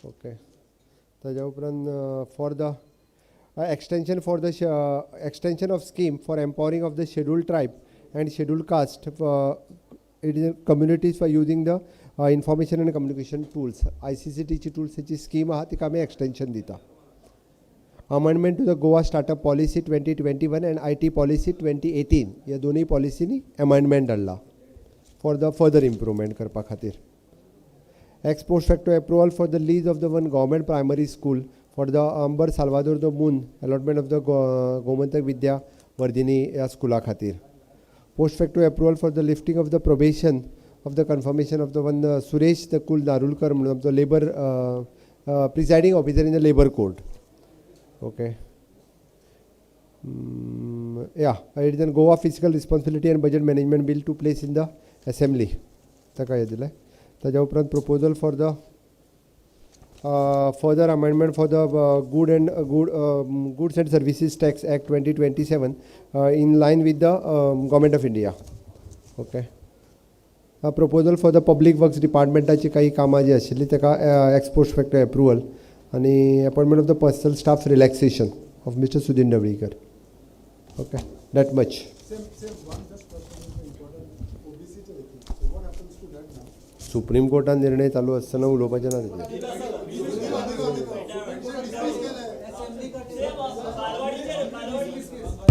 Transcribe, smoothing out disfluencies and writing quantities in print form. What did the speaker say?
Okay, ताज्या उपरांत for the extension for the extension of scheme for empowering of the scheduled tribe and scheduled caste, it is communities for using the information and communication tools, आयसीसीटीची टूल्साची scheme आहा, तिका आमी extension दिता. Amendment to the Goa startup policy 2021 and IT policy 2018, ह्या दोनूय पॉलिसीनी amendment हाडला for the further improvement करपा खातीर. Ex post facto approval for the lease of the one government primary school for the Ambar Salvador the Moon allotment of the Gomantak Vidya Vardhini ह्या स्कुला खातीर. Post facto approval for the lifting of the probation of the confirmation of the one Suresh the Kul Narulkar म्हणून आमचो labour presiding officer in the labour court. Okay, yeah, it is an Goa Fiscal Responsibility and Budget Management Bill to place in the assembly, ताका हें दिलें. ताज्या उपरांत proposal for the further amendment for the Goods and Services Tax Act 2027 in line with the Government of India. Okay, proposal for the public works डिपार्टमेंटाची काही कामां जी आशिल्ली, ताका एक्स पोस्ट फॅक्टो एप्रुवल आनी appointment of the personal staff relaxation of Mister Sudin Dhavalikar. Okay, that much. Same one just question is important. OBC चे देखील. So what happens to that now? Supreme कोर्टान निर्णय चालू आसतना उलोवपाचें ना तेजेर. बालवाडीचेर, बालवाडी.